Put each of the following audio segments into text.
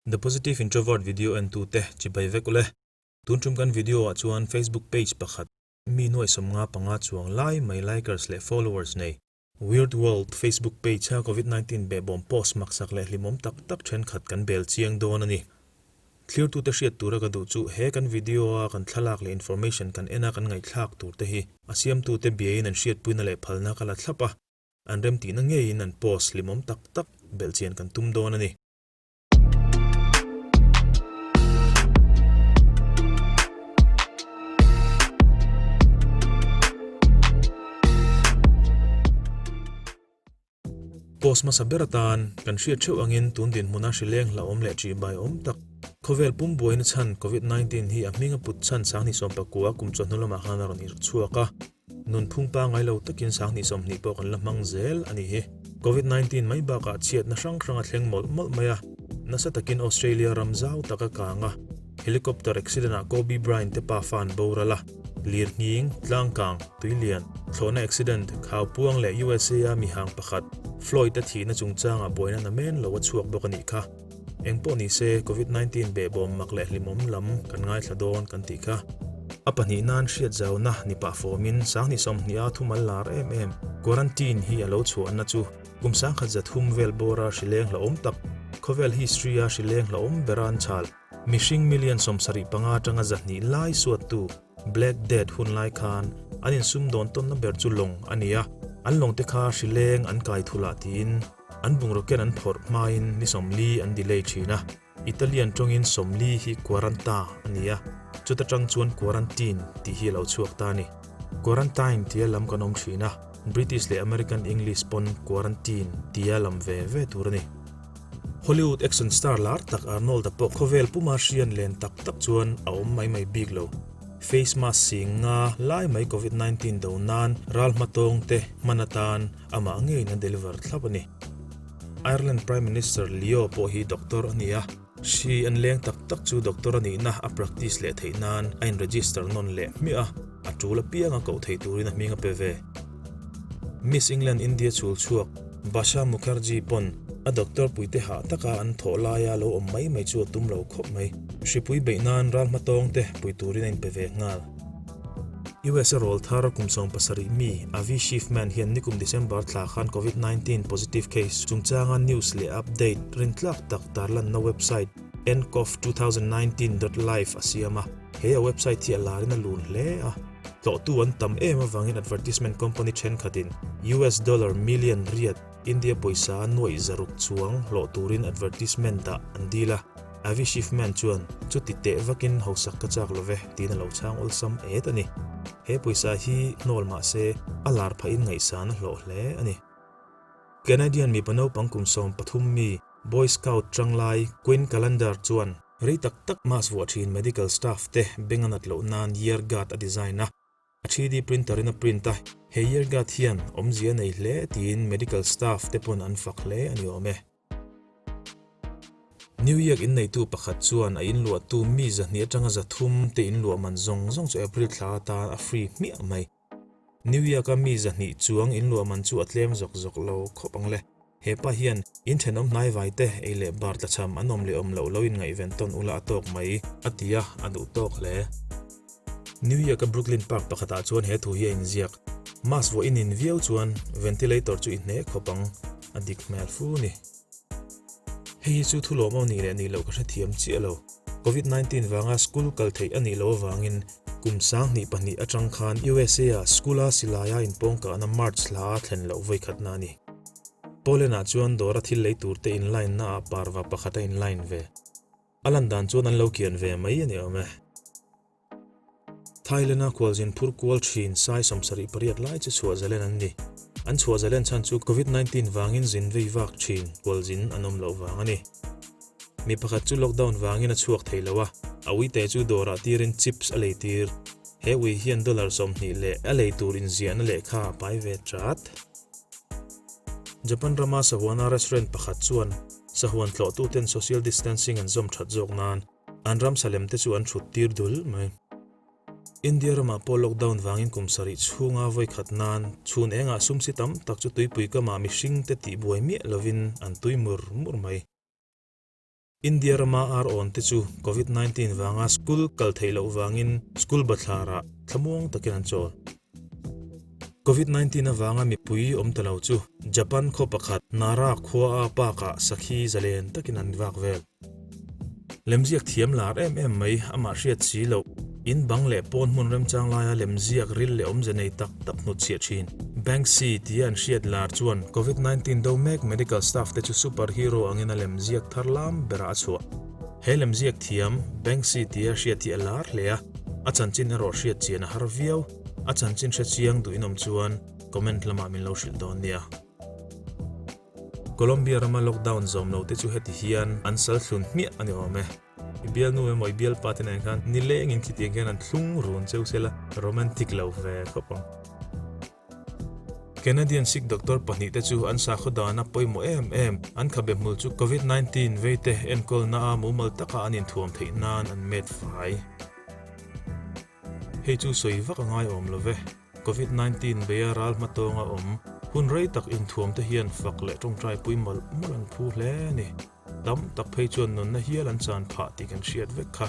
The Positive Introvert video en tute chibai vek ule. Tun tum kan video ah chuan Facebook page pakhat mi nuai 55 chuang lai mai likers leh followers nei Weird World Facebook page a Covid 19 behbawm post maksak leh hlimawm tak tak thenkhat kan bel chiang dawn a ni. Thlirtute hriat tura ka duh chu he kan video a kan thlalak leh information kan en a kan ngaihthlak tur te hi a siamtute biain an hriatpuina leh phalna ka la thlap a, an remtihna ngeiin an post hlimawm tak tak belhchian kan tum dawn a ni. Post hmasa ber atan kan hriat theuh angin tun dinhmuna hrileng hlauhawm leh ṭihbai awm tak khawvel pum buaina chhan Covid 19 hi a hming a put chhan 2019 kum chawhnu lamah khan a rawn irh chhuak a. Nunphung pangngai lo takin 2020 pawh kan la hmang zel a nih hi. Covid 19 mai bakah chhiatna hrang hrang a thleng mawlh mawlh mai a, nasa takin Australia ram zau tak a kang a, helicopter accident ah Kobe Bryant te pafa an boral a, lirnghing, tlangkang, tuilian, thlawhna accident, khaupuang leh USA a mihang pakhat, Floyd a thihna chungchangah buaina namen lo a chhuak bawk a nih kha. Engpawh ni se, Covid 19 behbawm mak leh hlimawm lam kan ngaithla dawn kan tih kha. A pahnih nan hriat zauna ni pah fawmin 2020 a thumal lar em em quarantine hi a lo chhuahna chu kum 1300 vel bawra hrileng hlauhawm tak, khawvel history a hrileng hlauhawm bera an chhal, mihring million 75 atanga 200 lai suattu Black Death hun lai khan an insumdawn tawnna ber chu lawng a ni a, an lawngte kha hrileng an kai thulh tiin an bungraw ken an phawrh hmain ni 40 an delay thin a, Italian tawngin 40 hi quaranta a ni a, chuta tang chuan quarantine tih hi a lo chhuak ta a ni. Quarantine tia lam kan awm thin a, British leh American English pawn quarantine tia lam ve ve tur a ni. Hollywood action star lar tak Arnold-a pawh khawvel puma hrian len tak tak chuan a awm mai mai bik lo. Face mask sing nga lai mai Covid 19 do nan ral hmatawng te hman atan amah ngeiin a deliver thlap a ni. Ireland Prime Minister Leo pawh hi doctor a ni a, hri an leng tak tak chu doctor a nihna a practice leh theih nan a in register nawn leh hmiah a, a tul apiang a koh theih turin a hming a pe ve. Miss England India chhul chhuak Basha Mukherjee pawn a doctor puite hah taka an thawh laia lo awm mai mai chu a tum lo khawp mai. Hripui beih nan ral hmatawng te pui turin a inpe ve nghal. US a rawl thar kum 17 mi Avi Schiffman hian nikum December thla khan Covid 19 positive case chungchanga news leh update rintlak tak tarlanna website ncov 2019 dot live a siam a, he a website hi a larin a lun hle a. Tlawhtu an tam em avangin advertisement company thenkhatin US dollar million riat India pawisa nuaih zaruk chuang hlawh turin advertisement dah an dil a, Avi Schiffman chuan chuti teh vakin hausak ka chak lo ve tiin a lo chhang awlsam et a ni. He pawisa hi hnawl mah se a lar phahin ngaihsan a hlawh hle a ni. Canadian mipa naupang kum 13 mi Boy Scout tanglai Quinn Callender chuan rei tak tak mask vuah thin medical staff te beng a nat loh nan ear guard a design a, a 3D printer in a print a, he ear guard hian awmzia a nei hle tiin medical staff te pawn an fak hle a ni awm e. New York inneitu pakhat chuan a inluahtu mi 200 atanga 300 te inluah man zawng zawng chu April thla atan a free hmiah mai. New York-a mi 200 chuang inluah man chu a tlem zawk zawk lo khawp ang le. He pa hian in thenawm hnaivai te ei leh bar tlachham an awm leh awm loh lo inngaihven tawn ula a tawk mai, a ti a, a duh tawk hle. New York-a Brooklyn Park pakhatah chuan he thu hi a inziak, Mask vuah i nin viau chuan ventilator chu i hne khawp ang, a dik hmel fu ni. Hei hi chu thu lawm aw nih leh nih loh ka hrethiam chiah lo. Covid 19 vanga school kal theih a nih loh avangin kum 2002 atang khan USA ah school a silaia inpawngkahna March hla a thlen loh vawikhatna a ni. Poland ah chuan dawra thil lei tur te in line na ah parva pakhat a in line ve. A lan dan chuan an lo kian ve mai a ni awm e. Thailand-a khualzin phur kual thin sai 78 lai chu chhuah zalen an ni. An chhuah zalen chhan chu Covid 19 vangin zin vei vak thin khualzin an awm loh vang a ni. Mi pakhat chu lockdown vangin a chhuak thei lo a, a uite chu dawrah tirin chips a lei tir. He ui hian dollar 20 leh a lei tur inziahna lehkha a pai ve chat. Japan rama sahuana restaurant pakhat chuan sahuan tlawhtuten social distancing an zawm that zawk nan an ram salem te chu an thut tir dul mai. India ramah pawh lockdown vangin kum sarih chhunga vawi khat nan chhun engah sum si tam tak chu tuipui kamah mihring te tih buai miah lovin an tui mur mur mai. India rama ar awn te chu Covid 19 vanga school kal theih loh vangin school bathlarah thlamuang takin an chawl. Covid 19 avanga mipui awm ta lo chu Japan khaw pakhat Nara khua a park-ah sakhi zalen takin an vak vel. Lemziak thiam lar em em mai amah hriat si loh, in bang leh pawn hmun remchang laia lemziak ril leh awmze nei tak tak hnutchhiah thin. Banksy tia an hriat lar chuan Covid 19 do mek medical staff te chu super hero angin a lemziak thar lam berah a chhuah. He lemziak thiam Banksy tia hriat hi a lar hle a, a chanchin erawh hriat chian a har viau. A chanchin hre chiang duh inawm chuan comment lamah min lo hrilh dawn nia. Colombia rama lockdown zawm lo te chu heti hian an sal thlun hmiah a ni awm e. I bialnu emaw i bialpa te nen khan nilengin khitiang hian an thlung run cheu sela romantic lo ve khawp ang. Canadian Sikh doctor pahnihte chu an sakhaw dana pawimawh em em an khabe hmul chu Covid 19 veite enkawlna a mumal taka an inthuam theih nan an met fai. Hei chu sawi vak a ngai awm lo ve. Covid 19 beia ral hmatawnga awm hun rei tak inthuam te hian fak leh tawngtai pui mawlh mawlh an phu hle a ni. Tam tak phei chuan nunna hial an chan phah tih kan hriat vek kha.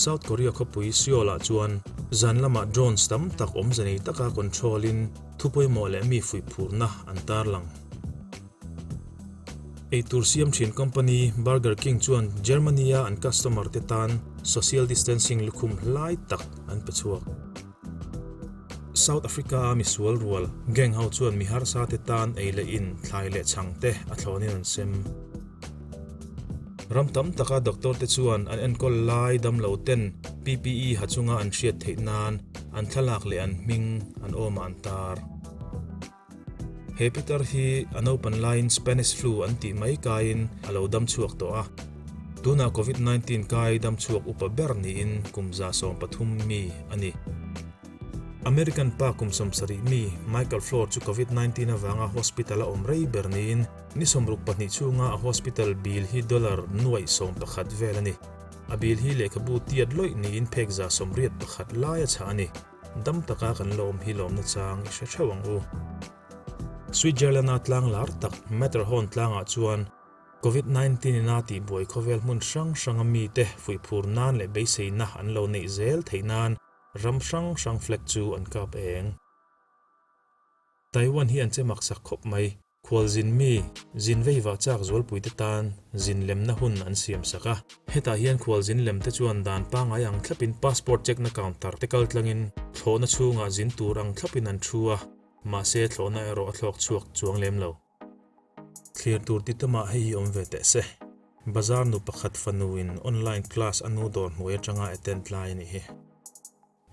South Korea khawpui Seoul-ah chuan zan lamah drones tam tak awmze nei taka control in thu pawimawh leh mi fuihphurna an tarlang. Eitur siam thin company Burger King chuan Germany-a an customer te tan social distancing lukhum hlai tak an pe chhuak. South Africa-a misual rual gang ho chuan mi harsa te tan ei leh in, thlai leh chhang te a thlawnin an sem. Ram tam taka doctor te chuan an enkawl lai damlo ten PPE ha chunga an hriat theih nan an thlalak leh an hming an awmah an tar. He pitar hi a naupan laiin Spanish flu an tih mai kaiin a lo dam chhuak tawh a. Tunah Covid 19 kai dam chhuak upa ber niin kum 13 mi a ni. American pa kum 70 mi Michael Floor chu Covid 19 avanga hospital a awm rei ber niin ni 62 chhunga a hospital bill hi dollar nuaih 11 vel a ni. A bill hi lehkhabu tiat lawih niin phek 81 lai a chhah a ni. Dam taka kan la awm hi lawmna chang i hre theuh ang u. Switzerland-a tlang lar tak Matterhorn tlangah chuan Covid 19 ina tihbuai khawvel hmun hrang hranga mite fuihphur nan leh beiseina an lo neih zel theih nan ram hrang hrang flag chu an kap eng. Taiwan hi an che maksak khawp mai. Khualzin mi, zin veivah chak zualpuite tan zin lemna hun an siam sak a. Hetah hian khualzin lemte chuan dan pangngai ang thlapin passport check-na counter te kal tlangin thlawhna chhungah zin tur ang thlapin an thu a, mahse thlawhna erawh a thlawk chhuak chuang lem lo. Thlir tur ti tamah hei hi awm ve teh se. Bazar nu pakhat fanuin online class a nu dawr hnuai atanga attend lai a nih hi.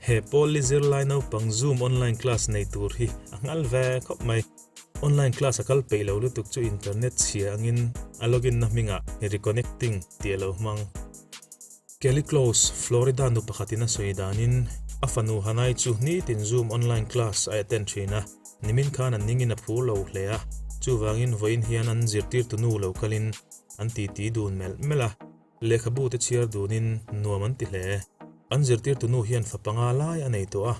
He pawl i zirlai naupang Zoom online class nei tur hi a nghal ve khawp mai. Online class a kal peih lo lutuk chu internet chhia angin a login na hmingah reconnecting tih a lo hmang. Kelly Close, Florida nu pakhatin a sawi danin a fanu Hanai chu nitin Zoom online class a attend thin a, nimin khan an ningin a phur lo hle a, chuvangin vawiin hian an zirtirtu nu lo kalin an titi dun melh melh a. Lehkhabu te chhiar dunin nuam an ti hle. An zirtirtu nu hian fa panga lai a nei tawh a.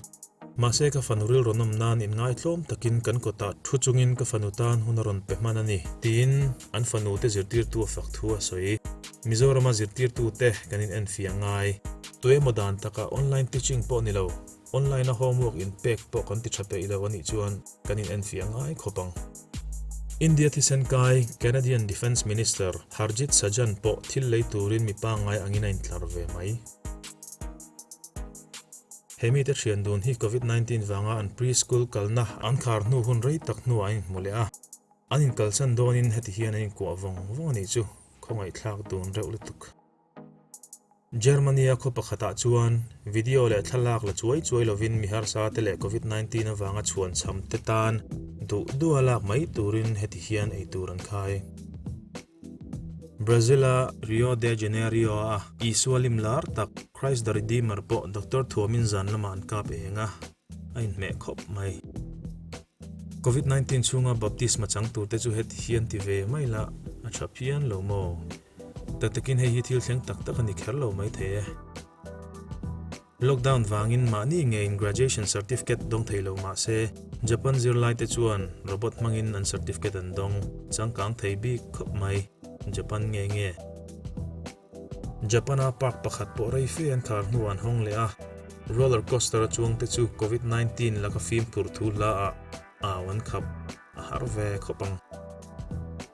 Mahse ka fanu rilru nawm nan inngaitlawm takin kan kawtah thu chungin ka fanu tan hun a rawn pe hman a ni, tiin an fanu te zirtirtu a fak thu a sawi. Mizorama zirtirtu te kan in enfiah ngai. Tuemaw dan takah online teaching pawh ni lo, online a homework in pek pawh kan ti tha peih lo a nih chuan kan in enfiah ngai khawp ang. India thisen kai Canadian Defence Minister Harjit Sajjan pawh thil lei turin mi pangngai angin a intlar ve mai. He mite thian dun hi Covid 19 vanga an pre-school kalna an khar hnu hun rei tak hnuah an inhmu leh a. An inkalsan dawnin heti hian an inkuah vawng vawng a nih chu khawngaihthlak dun reuh lutuk. Germany-a khaw pakhatah chuan video leh thlalak la chuai chuai lovin mi harsa te leh Covid 19 avanga chhuan chham te tan duh duha lak mai turin heti hian ei tur an khai. Brazil-a Rio de Janeiro-a Isua lim lar tak Christ the Redeemer pawh doctor thuamin zan lamah an kap eng a, a inhmeh khawp mai. Covid 19 chhunga baptisma chang turte chu heti hian ti ve mai la a tha phian lo maw? Tak takin hei hi thil thleng tak tak a ni kher lo mai thei e. Lockdown vangin mahni ngeiin graduation certificate dawng thei lo mah se, Japan zirlaite chuan robot hmangin an certificate an dawng changkang thei bik khawp mai. Japan nge nge. Japan-a park pakhat pawh rei fe an khar hnuah an hawng leh a, roller coaster a chuangte chu Covid 19 laka fimkhur thu hla ah au an khap a har ve khawp ang.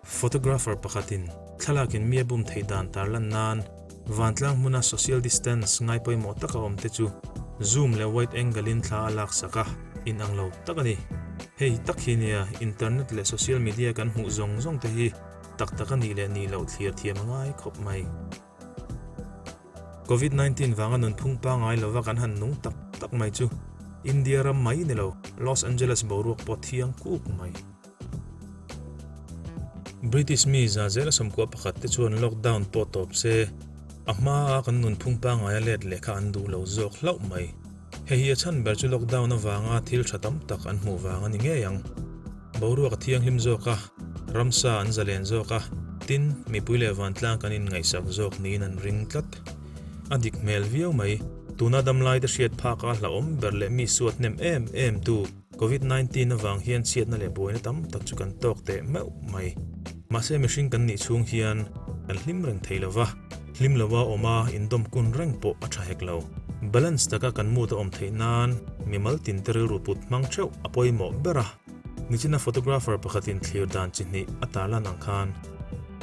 Photographer pakhatin thlalakin mi a bum theih dan tarlan nan vantlang hmuna social distance ngai pawimawh taka awmte chu zoom leh wide angle-in thla a laksak a, inang lo tak a ni. Hei tak hi nia internet leh social media kan hmuh zawng zawng te hi tak tak a nih leh nih loh thlir thiam a ngai khawp mai. Covid 19 vanga nunphung pangngai lova kan han nung tak tak mai chu India ram mai ni lo, Los Angeles boruak pawh thiang kuk mai. British mi za zela sawmkua pakhat te chuan lockdown pawh tawp se, a hmaa kan nunphung pangngai a let leh kha an duh lo zawk hlauh mai. Hei hi a chhan ber chu lockdown avanga thil tha tam tak an hmuh vang a ni ngei ang. Boruak a thianghlim zawk a, ramsa an zalen zawk a, tin, mipui leh vantlang kan inngaihsak zawk niin an ring tlat. A dik hmel viau mai. Tuna damlaite hriat phaka hlauhawm ber leh mi suat hnem em em tu Covid 19 avang hian chhiatna leh buaina tam tak chu kan tawk teh meuh mai. Mahse mihring kan nih chhung hian kan hlim reng thei lo va, hlim lova awma indawm kun reng pawh a tha hek lo. Balance taka kan mood a awm theih nan mimal tinte rilru put hmang theuh a pawimawh ber a. Nichina photographer pakhatin thlir dan chi hnih a tarlan ang khan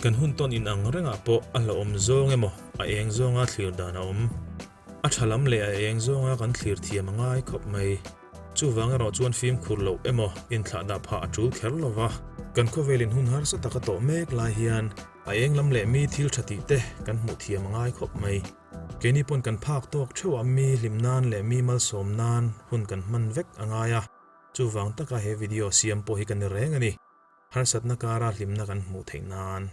kan hun tawn inang rengah pawh a hlauhawm zawng emaw a eng zawnga thlir dan a awm. A tha lam leh a eng zawnga kan thlir thiam a ngai khawp mai. Chuvang erawh chuan fimkhur loh emaw inthlahdah phah a tul kher lo va, kan khawvelin hun harsa taka tawh mek lai hian a eng lam leh mi thil tha tih te kan hmuh thiam a ngai khawp mai. Keini pawn kan phak tawk theuhah mi hlim nan leh mi malsawm nan hun kan hman vek a ngai a, chuvang taka he video siam pawh hi ka ni reng a ni. Harsatna kara hlimna kan hmuh theih nan.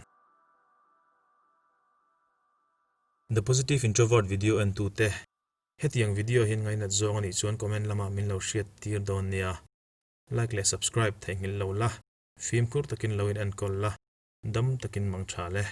The Positive Introvert video en tute, hetiang video hian ngainat zawng anih chuan comment lamah min lo hriat tir dawn nia. Like leh subscribe theihnghilh lo la, fimkhur takin lo in enkawl la, dam takin mang tha le.